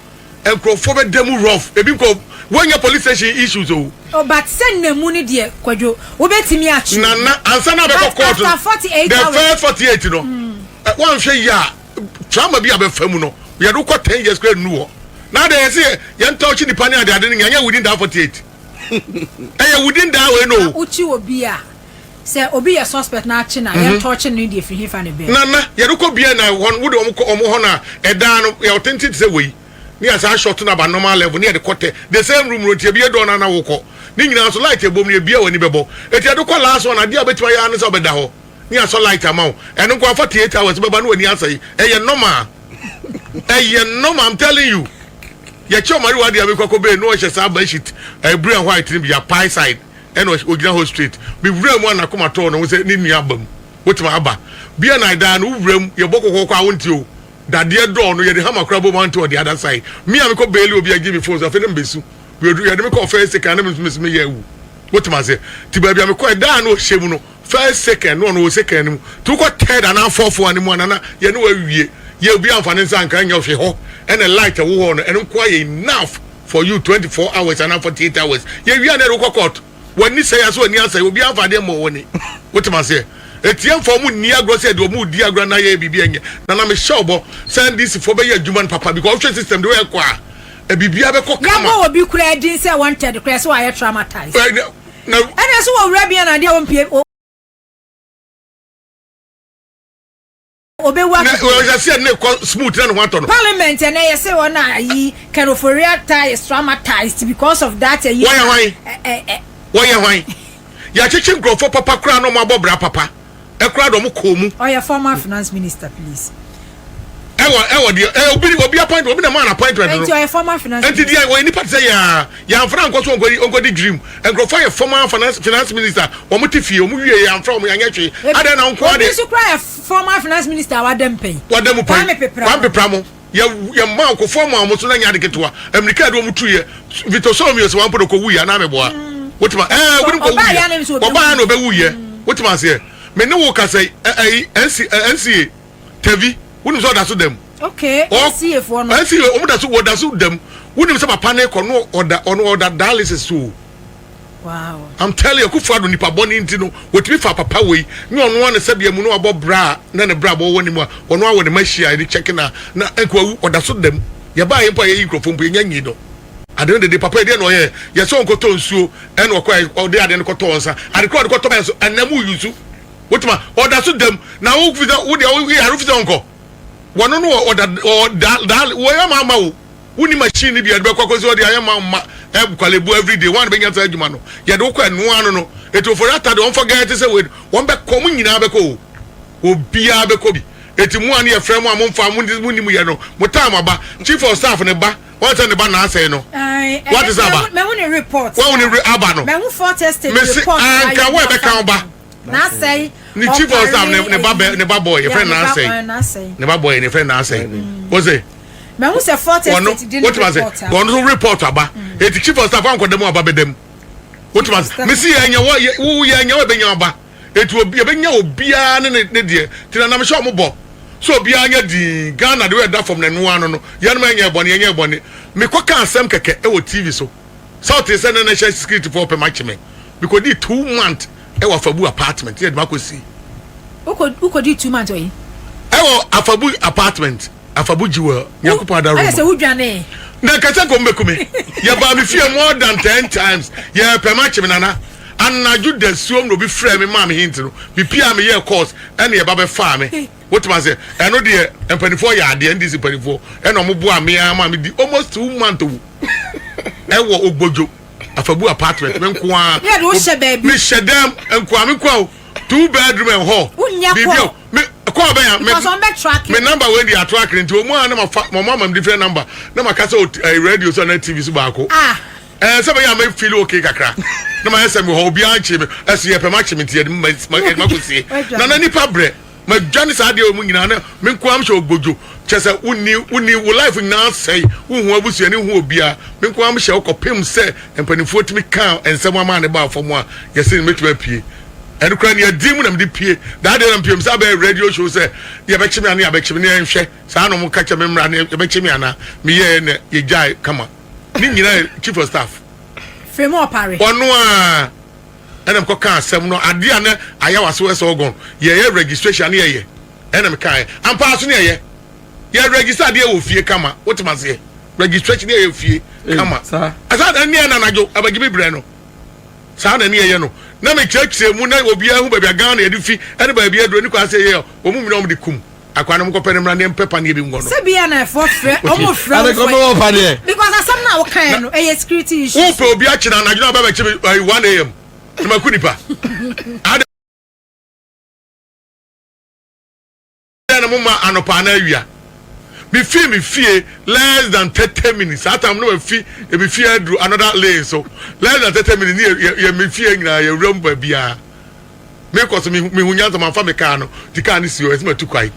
nkurɔfoɔ bɛ da mu rough, ebi nkɔ wɔnyɛ police station issues o. Oh, but sɛ nnamu no deɛ, Kwadwo, wobɛtumi akye obi. Nana ansa na abɛkɔ But court no after 48 the hours. first 48 no wɔnhwɛ yie a trauma bi a bɛfa mu no yɛde kɔ 10 years kora nnu hɔ na de yɛsɛ yɛ yɛn tɔɔkye nipa ne ade ade no nyanya within that 48, ɛyɛ within that way no. Na wokyi obi a, sɛ obi yɛ suspect na akye na yɛn tɔɔkye no deɛ, firi hefa ne bɛn? Nana yɛde kɔ bia na hɔ wode wɔn kɔ wɔn hɔ na ɛdan no yɛ ɔtenten te sɛ wei ne yɛ saa short no aba normal level ne yɛde kɔ tɛ the same room no nti ebi yɛ dɔɔ na na wokɔ ne nyinaa so light ebom no ebia w'ani bɛbɔ eti yɛde kɔ last one adeɛ a wobɛtumi ayɛ ano sɛ ɔbɛda hɔ ne yɛasɔ light ama wo, ɛno nko 48 hours bɛba ne w'ani asɛe. Ɛyɛ normal, ɛyɛ normal, I'm telling you. Yɛkyɛ ɔmari wa deɛ mekɔ kɔ bɛɛ no ɔhyɛ saa bedsheet ɛyɛ blue and white no bi yɛapae side ɛna ogyina hɔ straight. Mewura mu a nakoma tɔɔ no ho sɛ ne nua aba mu wotumi aba bia na ɛdaa no wowura mu yɛbɔ kɔkɔkɔ a wonte o dadeɛ dɔɔ no yɛde hama kora bɔ mu ante on the other side. Me a mekɔ baili obi agye me phone so afei ne mbɛsu yɛde me kɔɔ first second na me nso mesi meyɛ awu wotumi aseɛ nti baabi a mekɔ ɛdaa no ɔhyɛ mu no first second no ɔno wɔ second no mu nti wokɔ third anaa fourth one mu anana yɛne wawie yɛ obi amfa ne nsa nka nyɛ ɔhwɛ hɔ ɛna light ɛwɔ hɔ no ɛno nko ayɛ enough for you 24 hours anaa 48 hours. Yɛwie a na yɛde wokɔ court w'ani sɛe ase w'ani asɛe obi amfa adeɛ mmɔ w'ani wotumi aseɛ etie mfa ɔmo nni agorɔ sɛ deɛ ɔmo di agorɔ na yɛ biribi ɛnyɛ nana mehyɛ ɔbɔ sɛ NDC foɔ bɛyɛ adwuma no papa because ɔhwɛ system de wɔyɛ kɔ a. Biribiara bɛkɔ kama. Yɛabɔ obi koraa din sɛ wanted koraa sɛ wayɛ traumatized. Na ɛna so wɔ wura bi na adeɛ wɔmpie obewu na wɔhyɛ ne kɔ smooth na ne ho atɔ no. Parliament ɛnɛ yɛ sɛ wɔn a ayi Ken Ofori-Atta is traumatized because of that. Wɔyɛ hwan? Wɔyɛ hwan? Yɛakyekye nkurɔfoɔ papa koraa na wɔn abɔ bra papa ɛkoraa de wɔn kɔɔ mu. Ɔyɛ former finance minister please. Ɛwɔ ɛwɔ deɛ ɛ obi obi appointment obi na maa no appointment no. Nti ɔyɛ former finance minister. Nti deɛ ɔyɛ nipa te sɛ yɛn a yɛanfra ankɔ so ɔnkɔdi ɔnkɔdi dwirim. Nkurɔfoɔ yɛ former finance finance minister wɔn te fie wɔn wie yɛanfra wɔn yɛanyɛ hwee. Adɛn na nko ara Obi deɛ. nso koraa yɛ former finance minister a wada mu pɛn. Wada mu pɛn. Kwame Peprah. Kwame Peprah mo. Yɛ yɛ maa nkurɔfoɔ maa wɔn so na nyɛ ade ketewa. Mmirika a yɛde wɔn tuiɛ Victor Solomon sɛ wɔn mpo de kɔ wuiɛ anaa meboa. Wotuma ɛɛ obi kɔ wuiɛ. Ɔbaa yɛ na ɔbɛwuiɛ. Wotuma aseɛ. Me ne wo kasa yi ɛ ɛyi NC NCA. Tavi, wonim sɛ ɔda so da mu. Okay, NCA foɔ no. NCA, wɔn da so, wɔda so da mu. Wonim sɛ papa ne kɔ no ɔda, ɔno ɔda dialysis so o. Wow. I'm telling you, Akufo Addo nipa bɔne nti no, wɔtumi fa papa wei, ne ɔno ano sɛ bia mu no abɔ bra a, na ne bra bɔ wɔ ne mu a, ɔno awɔ ne ma hyia yɛde check na, na nka wawu, ɔda so da mu. Yɛbaa yɛn mpo a yɛyi nkurɔfoɔ mpo, yɛnya nyi no. Ade no dede, papa yi deɛ na ɔyɛ, yɛsɛ ɔnkɔtɔ nsuo, ɛna ɔkɔ ɔde adeɛ no kɔtɔɔ nsa, ade korɔ ɔde kɔtɔ bɛn so, ɛnna mu yusu. Wotuma ɔda so dam na wo fi sɛ wo deɛ wo yare fi sɛ ɔnkɔ. Wɔno no ɔda ɔda da wɔyɛ ma ama wo. Wonni machine no bi a de bɛkɔ akɔsi ɔde ayɛ ma ma kwalebu every day wɔn a bɛnya saa adwuma no yɛde wokɔ ɛnoa no no eti ofori ata de wɔn fɔ gɛɛ te sɛ wei wɔn bɛkɔ mo nyinaa bɛkɔ o obiara bɛkɔ bi eti mu a ne yɛfrɛ mo a mo nfa mo mo nim yɛ no mo time aba chief of staff ne ba wɔn sɛ ne ba na asɛe no wɔte sɛ aba wɔn ne aba no mesi anka wɔn ɛbɛka ɔba. N'asɛe. Ne chief of staff ne ne ba bɛ ne ba boy yɛfrɛ n'asɛe ne ba boy ne yɛfrɛ n'asɛe o se. Mɛhu sɛ fourth estate di ne report a. Wɔn nso report aba mm. Eti chief of staff ankɔ dɛm aba bɛ dɛm o tuma se mesi yɛ nya wɔ wo yɛ nya wɔ bɛ nya aba eti obi yɛ bɛ nya obiara ne ne ne deɛ tina nam hyɛ ɔmo bɔ so obiara nya dii Ghana de wɔ ɛda fam na ɛnoa ano no yɛn mo ɛnyɛ bɔne yɛnyɛ bɔne mekɔ ka asɛm kɛkɛ ɛwɔ TV so. Sɛ ɔtee sɛ na national security foɔ pɛ makye me. Mekɔdii 2 month ɛwɔ Afabu apartment yɛ de makɔsi. Wokɔdii 2 month wɔ yi? Ɛwɔ Afabu apartment, Afabu Jewel, Nyankopɔn adaworo mu. Ɛyɛ sɛ wodwanee. Na nkasa nkɔm bɛku me. Yɛbaa me fie more than 10 times. Yɛpɛ makye me nana. Anadwo da suom na obi frɛɛ me maa me hint no. Mepie a meyɛɛ course ɛna yɛba bɛfaa me. Wotumi ase ɛno deɛ mpanimfoɔ yɛ adeɛ NDC mpanimfoɔ ɛna wɔn boa me ara maa me di almost 2 month o ɛwɔ Ogbodwo Afabu apartment me nko ara. Yɛ de o hyɛ baabi. Me hyɛ dɛm nko ara me nko ara o two bedroom and hall. Wunya kɔ. Me kɔɔ bɛn a me because wɔn bɛ track. Me number wei de ato akere nti wɔn a na ma fa wɔn ama me different number na ma kasa o eh, radio so na TV so baako. Ah. Ɛɛ sɛ bɛyɛ a mɛ feel okay kakra na ma yɛ sɛ mi hɔ obiara nkye me ɛsi yɛ pɛ ma kye me nti yɛ de ma yɛ de ma kɔ sie na na nipa brɛ. Madwane saa adeɛ wɔ mu nyinaa na me nko ara mehyɛ ogbodwo kyɛ sɛ wonni wonni wo life nyinaa sɛe wonhu abusuani nhu obiara me nko ara mehyɛ hɔ kɔpem sɛ mpanimfoɔ tumi kaa nsɛm ama ne baa fam a yɛse mɛtumi apue ɛno koraa nea din mu na mede pue daa deɛ na mpue sɛ abɛyɛ radio show sɛ yɛbɛkye me ana yɛabɛkye me ne yɛnhwɛ saa na ɔmo ka kyɛ me mmra ne yɛbɛkye me ana meyɛɛ na yɛgyae kama ne nyinaa chief of staff Frema Ɔpare ɔno a Ɛna mekɔ kaa asɛm no adeɛ a na ayɛ wɔ aseɛ sɛ ɔgɔn yɛyɛ registration ne yɛyɛ ɛna mekaeɛ ampa ara so ne yɛyɛ yɛ register adeɛ wɔ fie kama wotem aseɛ registration ne yɛyɛ fie kama asa ɛne yɛ nanadwo abagye bi brɛ no saa na ne yɛyɛ no na mekyerɛkyerɛ mu na obiara hu baabi a Ghana yɛde fi ɛne baabi aduro ne kwan sɛ yɛyɛ wɔn mu nyinaa wɔn de kum akwa no mokɔpɛ no mmra ne mpɛ paneɛ bi nkɔ no. Sɛ bia na ɛfoɔ frɛ ɔmo frɛ wo fɔ paneɛ. Because asɛm na wokaeɛ no ɛyɛ security issue. Wopɛ obi akye no anadwo na ɔbɛ bɛkye me 1 am na maku nipa. Adɛn na mo ma anɔpa anaa awia. Me fii me fie less than 30 minutes saa time no ma fi me fie aduru another lane so less than 30 minutes ne yɛ yɛ me fie nyinaa yɛ wura mu baabiara. Mekɔ so mehu nyansa mamfa me kaa no nti kaa no si hɔ ɛsɛ matu kwae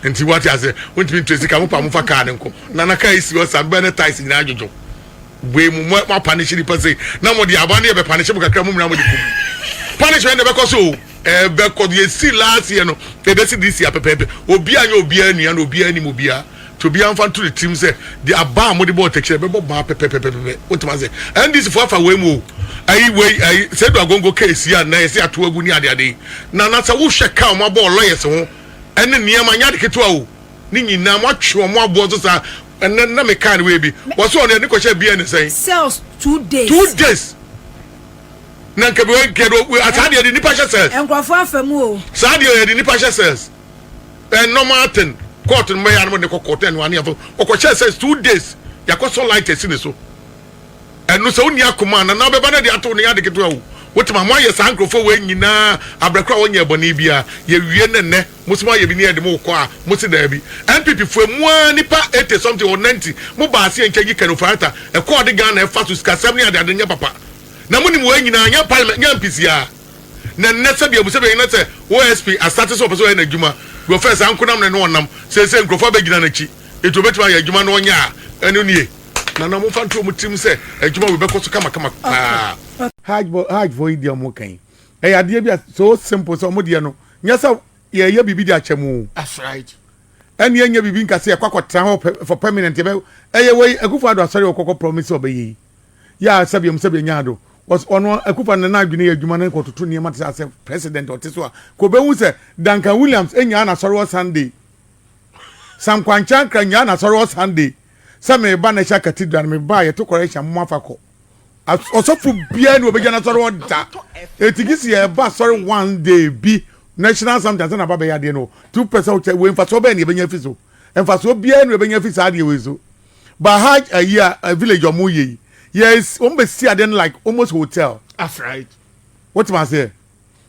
nti wate ase wontumi ntua sika mo pa mofa kaa no nko na na kaa yi si hɔ saa bɛn ne ties nyinaa dwodwo wei mu mo apanishe nipa sei na mo de aba ne yɛ bɛ panishe mo kakra mo nyinaa mo de kum punishment de bɛkɔ so o ɛbɛkɔ yɛsi last year no ɛbɛsi this year pɛpɛɛpɛ obiara nyɛ obiara nua na obiara nim obiara nti obiara nfa nto ne tirim sɛ de aba a mode bɔɔ tɛkyerɛ bɛbɔ baa pɛpɛpɛpɛpɛ wotumi ase NDC fo afa wei mu o ayi wei ayi sɛ edu agongo case yi a na yɛsi ato agu ne ade ade yi na na sɛ wohwɛ ka wɔn abɔ lawyers ho ɛne nneɛma nyɛ ade ketewa o ne nyinaa mo atwe wɔn aboɔ so saa. Ɛnɛ na me kaa no wei bi. Wɔsɛ ɔno yɛde kɔhyɛ BN sɛn? Cells 2 days. 2 days. Na nka bi wɔ nka de saa deɛ de nipa hyɛ cells. Nkurɔfoɔ afa mu o. Saa deɛ yɛde nipa hyɛ cells. Ɛ normal thing. Court no mɛyɛ anam de kɔ court ɛno ani afɔ. Ɔkɔhyɛ cells 2 days. Yakɔsɔ light esi ne so. Ɛno sɛ wonni akoma a nana bɛba no de ato ne yɛ ade ketewa o. Wotuma mo ayɛ saa nkurɔfoɔ wei nyinaa abrɛkoro a wɔnyɛ bɔne biara. Yɛwie ne nnɛ mo sɛ mo ayɛ bi ne yɛde mo kɔ a mo se daabi. NPP foɔ mu ara nipa 80 something or 90 mo ba ase nkyɛn yi Ken Ofori-Atta ɛkɔɔ de Ghana ɛfa so sikasɛm ne ade ade nyɛ papa. Na mo nim wei nyinaa nyɛ parliament nyɛ MPs a. Na nnɛ sɛbi abu sɛbi ɛnyɛ sɛ OSP asate sɛ ɔpɛ sɛ ɔyɛ n'adwuma. Deɛ ɔfɛ saa nkonam ne no ɔnam seesei nkurɔfoɔ abɛgyina n'akyi. Eti obetumi ayɛ adwuma na ɔnyɛ a ɛno nie. Nana momfa nto wɔn tirim sɛ adwuma wei bɛkɔ so kamakama paa. Hajj bɔ Hajj fo yi deɛ ɔmo kan ɛyɛ adeɛ bi a so simple sɛ ɔmo deɛ no nyɛ sɛ yɛyɛ biribi de akyɛ mu. That's right. Ɛne ɛnyɛ biribi nka sɛ yɛkɔ akɔtena hɔ for permanent yɛbɛ ɛyɛ wei Akufo Addo asɔre ɔkɔkɔ promise sɛ ɔbɛyɛ yi yɛ a sɛbi ɛmu sɛbi ɛnya ado ɔno Akufo Addo n'adwene yɛ adwuma no kɔtoto nneɛma te sɛ asɛ president ɔte so a kò bɛhu sɛ Duncan Williams enyaa n'asɔre wɔ Sunday Sam Kwankyankra nyaa n'asɔre wɔ Sunday sɛ meba National Cathedral no meba a yɛto correction mo afa kɔ ɔsɔfo biara ni obɛgya n'asɔre hɔ da eti gye si yɛba asɔre one day bi national something sɛ n'aba bɛyɛ adeɛ no two percent kyɛ wei mfasoɔ bɛyɛ ne yɛbɛnya fi so mfasoɔ biara ni yɛbɛnya fi saa adeɛ wei so bahaj ayi a village ɔmo yɛ yi yɛ wɔn bɛ si adeɛ no like almost hotel. That's right. Wote aseɛ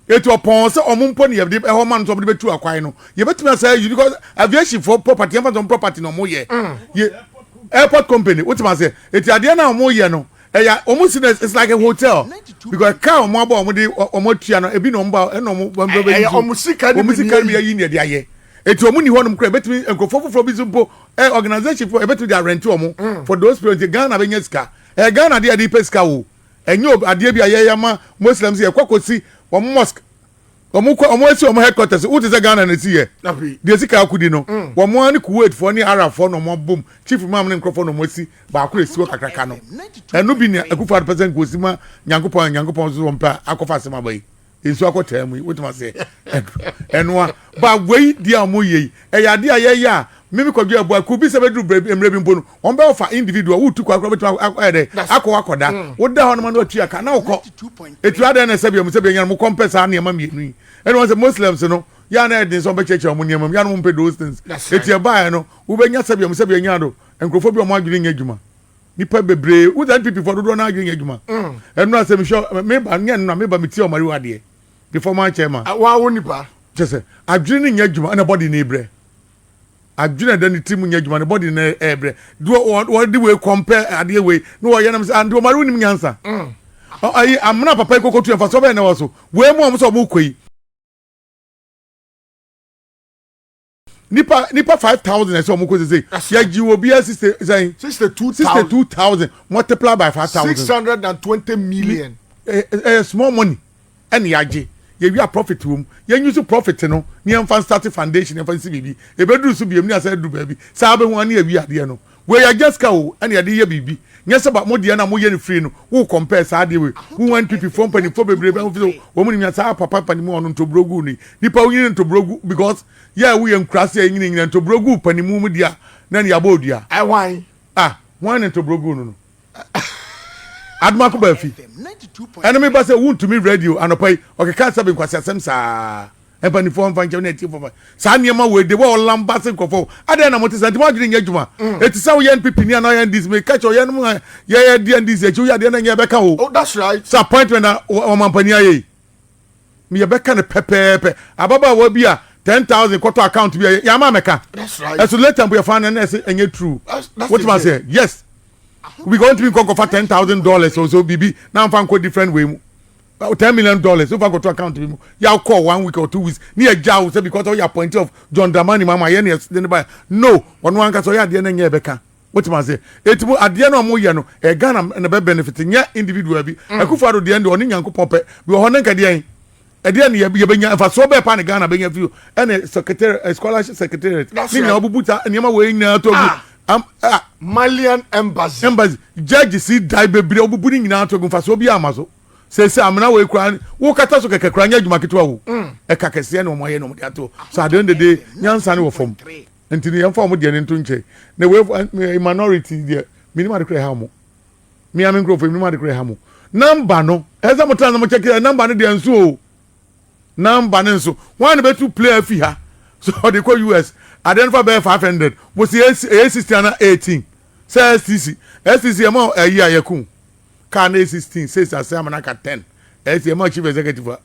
etu ɔpɔn sɛ ɔmo mpo ne yɛde ɛhɔ ma no sɛ ɔmo de bɛtu akwan no yɛbɛtumi asa yi because aviation for property yɛn fa sɛ ɔmo property na ɔmo yɛ yɛ airport company wote aseɛ eti adeɛ na ɔmo yɛ no ɛyɛ ɔmo si no it's like a hotel because car ɔmo abɔ ɔmo de ɔmo atua no ebi na ɔmo ba ɛna ɔmo bɛ bɛ yi so ɔmo sika ni ɔmo sika ni bi ayi na ɛde ayɛ eti ɔmo ni hɔnom kora ebetumi nkurɔfoɔ foforɔ bi so mpo ɛ organisation fo ebetumi de arɛnti ɔmo for those periods Ghana bɛ nya sika ɛ Ghana de yɛde pɛ sika wo ɛnyɛ adeɛ bi a yɛyɛ ma Muslims yɛ kɔ kɔsi wɔn mosque wɔn kɔ wɔn esi wɔn headquarters wote sɛ Ghana na esi yɛ deɛ sika akudi no wɔn ara ne Kuwait foɔ ne Arab foɔ na wɔn abom chief imam ne nkurɔfoɔ na wɔn asi baako esi hɔ kakraka no ɛno bi nea Akufo Addo pɛ sɛ nkosi ma Nyankopɔn Nyankopɔn nso wɔn pɛ akɔfa asɛm aba yi nsu akɔ taa mu yi wotuma sɛ ɛnoa ba wei deɛ a wɔn yɛ yi ɛyɛ adeɛ a yɛyɛ a mímí kɔdwe ɛboa kuo bi sɛ bɛduru mmerɛ bi mpo no wɔn bɛ ɔfa individual wotu kɔ akɔ bɛtuma akɔ ɛdɛ akɔ akɔda woda hɔ nom na watu aka na wokɔ etu adan na sɛbi ɛmu sɛbi ɛnyɛ mo kɔmpɛ saa nneɛma mmienu yi ɛna wɔn sɛ Muslims no yɛ ana ɛden sɛ wɔn bɛkyerɛkyerɛ wɔn nneɛma mu yɛ ana wɔn mpɛ those things eti ɛbaayɛ no wobɛnya sɛbi ɛmu sɛbi ɛnyɛ ado nkurɔfoɔ bi a wɔn adwene nyɛ adwuma nipa bebree wosɛ NPP fo dodoɔ no adwene nyɛ adwuma ɛno asɛ mehwɛ meba nyɛ no na meba metie ɔmare wa adeɛ the former chairman. Wa wo nipa. Kyɛ sɛ adwene no nyɛ adwuma ɛna bɔde no ebrɛ adwene ɛda ne tirim nyɛ adwuma ne bɔde no ɛbrɛ de wɔde wei kɔmpɛ adeɛ wei na wɔyɛ nam sɛ ande ɔmare wonim nyansa ayi amena papa yi kɔkɔtu ɛmfa so bɛyɛ na wɔ so wei mu a wɔn sɛ wɔn kɔ yi nipa 5,000 ɛsɛ wɔn kɔ sese yɛgye wɔ bi 60 sɛn 62,000 multiply by 5,000. 620 million. Ɛ ɛ small money ɛna yɛagye yɛwia profit wɔ mu yɛn use profit no ne yɛn fa start foundation yɛn fa nsi biribi ebeduru so biem ne asa eduru baabi saa abɛhu ani yɛwi adeɛ no wei yɛagye sika o ɛna yɛde yɛ biribi nyɛ sɛ ba mo deɛ na mo yɛ no free no wo compare saa adeɛ wei wo NPP foɔ mpanimfoɔ bebree bɛn fi so wɔn mu nim saa papa panimu ɔno ntoburo gu ni nipa wonyini ntoburo gu because yɛ a woyɛ nkurase a yɛnyini nyina ntoburo gu panimu mu deɛ na ne yɛabɔ odua. Ɛwan. Ah wɔn ne ntoburo gu no adomako baafi ɛno mi ba sɛ wuntumi radio anɔpa yi ɔkeka sɛ bi nkwasi asɛm saa mpanimfoɔ nfa nkyɛn ne atiefoɔ fa saa nneɛma wei de wɔ ɔlamba se nkurɔfoɔ adeɛ na mo te sɛ nti mo adwene nyɛ adwuma eti sɛ woyɛ NPP ni anaa yɛ NDC mi kakyɛ ɔyɛ nom a yɛyɛ di NDC akyi woyɛ adeɛ na nyɛ bɛka o. Oh, that's right. Sɛ appointment na ɔmampanin ayɛ yi mi yɛ bɛka no pɛpɛɛpɛ ababaawa bi a 10,000 kɔtɔ account bi a yɛ ama mɛka. That's right. Ɛso later mpo yɛ fa na ɛsɛ ɛnyɛ true. Wotu ma sɛ yes because ntumi nkɔ nkɔfa $10,000 or so bibi na nfa nkɔ different way mu $10 million nfa nkɔto account bi mu yà kɔ one week or 2 weeks ne yɛ gya o sɛ because ɔyɛ appointee of John Dramani Mahama yɛ ne yɛ ne ba no ɔno ankasa ɔyɛ adeɛ na nyɛ ɛbɛka wotu ma sɛ eti mu adeɛ na ɔmo yɛ no ɛ Ghana na bɛ benefit nyɛ individual bi Akufo Addo deɛ no ɔne Nyankopɔn pɛ bi wɔ hɔ ne nka deɛ ɛdeɛ ne yɛbɛnya mfasoɔ bɛɛ pa ne Ghana bɛnya fi ɛne secretariat scholarship secretariat ne nyinaa ɔbubu ta nneɛma wɔ nyinaa to gu. Ah, Malian embassy. Embassy judge si dan bebree ɔbubu ne nyinaa to gu mfasoɔ bi ama so sese amena wei kura wokata so kɛkɛ kura nyɛ adwuma ketewa wo ɛka kɛseɛ na ɔmo ayɛ na ɔmo de ato so adeɛ no dede nyansa ne wɔ fam. Nti no yɛmfa wɔn deɛ no nto nkyɛn. Na wei minority deɛ menim ade kora ɛha mo. Me a me nkurɔfoɔ menim ade kora ɛha mo. Number no ɛsɛ sɛ mo tena na mo kyɛkɛ number no deɛ nso o. Number no nso wɔn a na bɛtu play afi ha so ɔde kɔ US adeɛ no fa bɛyɛ 500 mo si ɛyɛ 16 ana 18 sɛ STC STC ɛma ɛyi a yɛko car no yɛ 16 six ase ama no aka 10 ɛsɛ ɛma chief executive a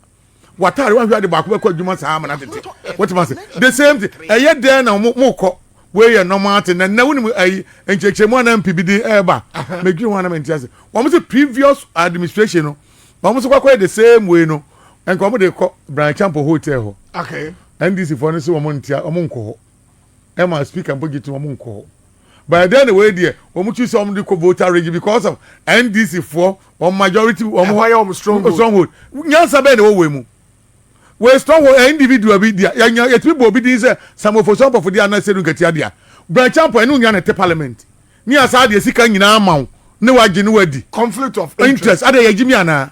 wataare wahwɛ ade baako bɛkɔ adwuma saa ama no atete wotuma ase the same thing ɛyɛ dɛn na mo mo kɔ wei yɛ normal thing na na wonim ayi nkyerɛkyerɛmu anaa mpi bi de ɛɛba medwene ho anam nti ase wɔn sɛ previous administration no wɔn nso kɔkɔ yɛ the same way no nka wɔn de kɔ Brian Champo hotel hɔ okay NDC foɔ no sɛ wɔn ntia wɔn nkɔ hɔ ɛma speaker mpo gye to wɔn nkɔ hɔ by then wei deɛ wɔn tu sɛ wɔn de kɔ voter region because of NDC foɔ wɔn majority wɔn ɛhɔ yɛ wɔn stronghold stronghold nyansa bɛyɛ na ɛwɔ wɔ mu wɔ stronghold ɛ individual bi deɛ yɛnya yɛtumi bɔ obi din sɛ Samuel Fosu Ampofo deɛ anaa Sedu Nketia deɛ Brian Champo ɛne onya na ɛte parliament ne asa adeɛ sika nyinaa ama wo ne wagye ne wadi conflict of interest interest adeɛ yɛgye mi anaa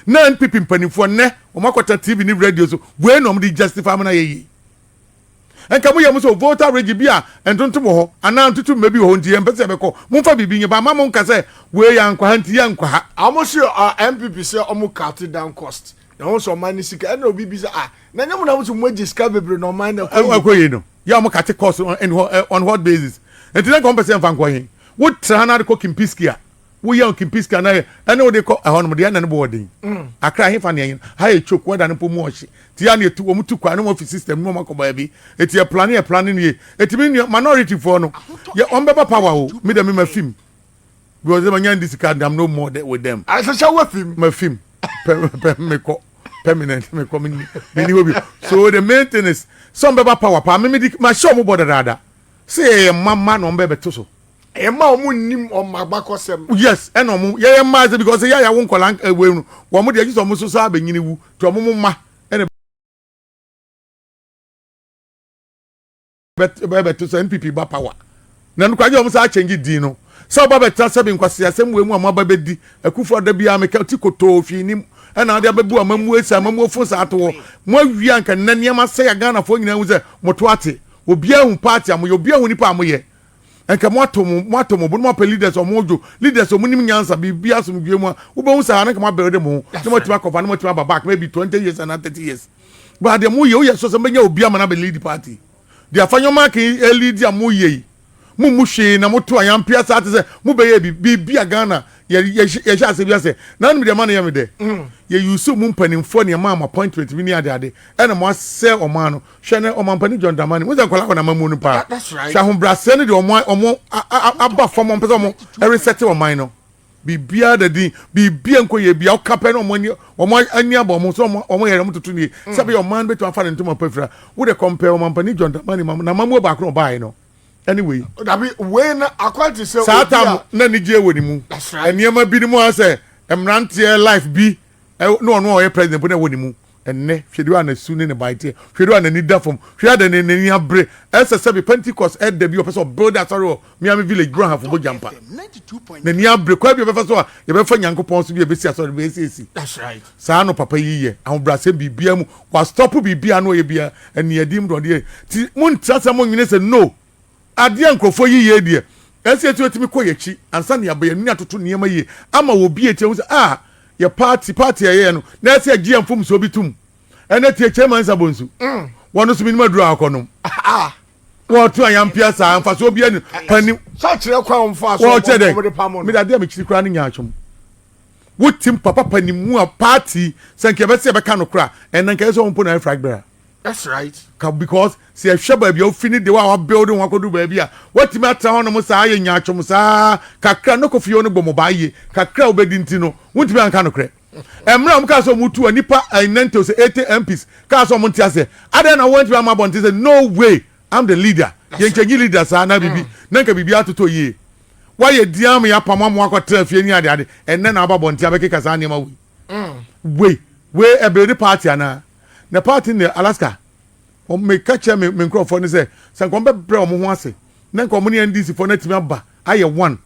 na NPP mpanimfoɔ nnɛ wɔn akɔta TV ne radio so wei na wɔn de justify ama na yɛ yie nka mo yɛ mo sɛ voter region bi a ntontom wɔ hɔ anaa ntutu mma bi wɔ hɔ nti yɛn mpɛ sɛ yɛbɛkɔ momfa biribi nyɛ ba ama mo nka sɛ wei yɛ ankɔ ha nti yɛ nkɔ ha. Ɔmo se uh, NPP sɛ ɔmo cut down cost na wɔn sɛ ɔman ne sika ɛna obi bi sɛ ah na nyɛ mo na mo sɛ mo agye sika bebree na ɔman na ɛkɔ yie. Ɛkɔ yie no yɛ ɔmo cut cost on, on what basis nti na nka ɔmo pɛ sɛ yɛnfa nkɔ he wo tra na de kɔ Kimpiski a woyɛ Kimpiski a na yɛ ɛne wode kɔ ɛhɔ nom deɛ ɛna ne bo wɔ den mm. Accra hefa ne ɛyin ha yɛ choke wɛda ne mpo mu ɔhye ti ya ne etu wɔn tu kwan ne wɔn fi system ne wɔn akɔ baabi eti yɛ plane yɛ plane nie eti mi nua minority foɔ no yɛ wɔn bɛba power o mi dɛ mi ma fim because ma nya ndi sika I'm no more with them. Ahyehyɛ wɔ fim. Ma fim pɛ pɛ mekɔ permanent mekɔ mi ni mi ni hɔ bi so the main thing is sɛ wɔn bɛba power paa mi mi di ma hyɛ wɔn bɔ dadaada sɛ yɛ yɛ mma mma na wɔn bɛ bɛto so. Ɛma wɔn nnim wɔn abakɔsɛm. Yes, ɛna wɔn yɛyɛ mmaa sɛ because yɛ yɛawo nkɔla ɛwɔ no wɔn deɛ gye sɛ wɔn nso saa abɛnyini wu nti wɔn mo mma ɛna bɛto sɛ NPP ba power na no kwagye wɔn saa change din no sɛ ɔba bɛtra sɛ bi nkwasi asɛm wɔ mu a mo aba bɛdi akufo ada biara meka ti kotoo hwee nim ɛna ade abɛbu amamuo esi amamuo fo saa to hɔ mo awia nka nnɛ nneɛma sɛ yɛ Ghanafoɔ nyinaa hu sɛ moto ate obiara hu party a moyɛ obiara hu nipa a moyɛ Nka mo ato mo mo ato mo bo na mo apɛ leaders ɔmo dwo leaders ɔmo nim nyansa biribi asomdwie mu a wobɛhu saa na nka mo abɛrɛ de mo ho na mo atumi akɔfa na mo atumi aba back maybe 20 years anaa 30 years but deɛ mo yɛ woyɛ so sɛ mbɛnya obi ama na abɛ lead party deɛ afa nyɔma ake lead a mo yɛ yi mo mu hwee na mo to ayampia saa te sɛ mo bɛyɛ bi biribi a Ghana yɛ yɛhyɛ ase bi asɛ na anom deɛ ma no yɛ me dɛ yɛ use mo mpanimfoɔ nneɛma ama appointment bi ne ade ade ɛna mo asɛ ɔman no Hwɛ nɛ ɔmampanin John Dramani, wohu sɛ nkwadaa wɔ n'amammuo no paa. Hwɛ ahobrɛaseɛ no deɛ ɔmo ɔmo aba fam, ɔmo pɛ sɛ ɔmo ɛresɛte ɔman no. Biribiara da din, biribiara nkɔ yie bia ɔka pɛ na ɔmo ani ɔmo ani abɔ ɔmo sɛ ɔmo ɔmo yɛ ɔmo toto nie. Mm. Sɛ bɛyɛ ɔman no bɛtumi afa ne ntoma pa fira. Wo de kɔmpɛ ɔmampanin John Dramani ma n'amammuo baako na ɔbaeɛ no. Ɛne wei. Dabi wei na akwan te sɛ saa tam na anigyeɛ wɔ ne mu. Nneɛma bi no mu asɛ mmeranteɛ life bi na ɔno a ɔyɛ president po na ɛwɔ ne mu. Ɛnnɛ, hwɛ deɛ a n'asu ne ne ban teɛ, hwɛ deɛ a n'ani da fam, hwɛ a deɛ n'ani abere. Ɛsɛ sɛ bi Pentecost ɛda bi ɔpɛ sɛ ɔbuild asɔre wɔ Miami Village, Graham Mogya mpa. N'ani abere kwan bi a ɔbɛfa so a yɛbɛfa Nyankopɔn so bi a ɛbɛsi asɔre bi ɛsiesie. Saa no papa yi yɛ ahobrɛasɛm biribiara mu. Wastɔpo biribiara no ɔyɛ biara aniɛden mu na ɔde yɛ. Ti montra sɛ monwene sɛ no Adeɛ a nkurɔfoɔ yi yei deɛ, ɛsɛ sɛ yɛtumi kɔ yɛn akyi ansa na yɛaba yɛn ani atoto nneɛma yie ama obi a ɛtie ahu sɛ ah, yɛ party, party a yɛyɛ no, na ɛsɛ yɛgye yɛn mfomsoɔ bi tom. Ɛnɛ tie Chairman Nsabonsu, mm. wɔn nso menim aduru a akɔnom. Ah. Wɔto ayampia saa mfasoɔ bi ani pani. Sɛ kyerɛ kwan wɔn fa so wɔkyɛ dɛ mede adeɛ a mekyiri koraa ne nyaatwom. Wotim papa panimu a party sɛ nka yɛbɛsɛ yɛbɛka no koraa ɛnna nka yɛ sɛ wɔn mpo na ayɛ flag bearer. That's right. Ka because sɛ yɛhwɛ baabi a wofi ne de wa build ho akɔdu baabi a watumi atena hɔ nom saa yɛ nyaatwom saa kakra no kɔfie no bɔ mo baa yie kakra a wobɛdi nti no wontumi anka nokorɛ mmerɛ a wɔn kaa sɛ wɔn tu a nipa 90 sɛ 80 MPs kaa sɛ wɔn nte aseɛ adɛn na wɔntumi ama abɔnten sɛ no way I'm the leader yɛnkyɛnyi leader saa na biribi na nka biribi atotɔ yie wayɛ diam yɛ apam amo akɔtena fie ne ade ade ɛnnɛ na aba abɔnten abɛkeka saa nneɛma wei wei wei ɛbɛrɛ party anaa Na party no deɛ Alaska, wɔn meka kyerɛ me me nkurɔfoɔ no sɛ sɛ nka wɔn bɛbrɛ wɔn ho ase na nka wɔn ne NDC foɔ no atumi aba ayɛ one.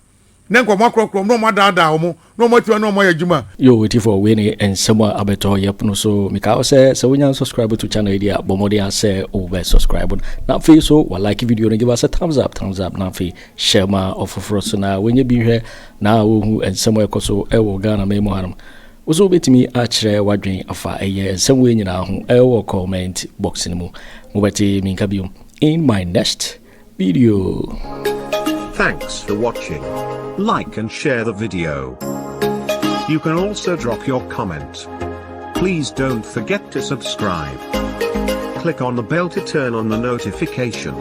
Na nka wɔn akorɔkorɔ wɔn na wɔn adaadaa wɔn na wɔn atumi ne wɔn ayɛ adwuma. Yo atifoɔ wei ne nsɛm a abɛtɔ yɛ pono so. Meka wo sɛ sɛ wonya subscribe to channel yi deɛ a bɔ mmɔden a sɛ wobɛ subscribe na afei so wa like video no, give us a thumbs up, thumbs up, na afei hyɛ ma ɔfoforɔ so na wɔnyɛ bi nhwɛ na wɔhu nsɛm a ɛkɔ so ɛwɔ Ghana man mu hanom. Wo so wobɛtumi akyerɛ w'adwen afa ɛyɛ nsɛm wei nyinaa ho ɛwɔ comment box no mu. Mobɛte menka bio in my next video. Thanks for watching. Like and share the video. You can also drop your comment. Please don't forget to subscribe. Click on the bell to turn on the notification.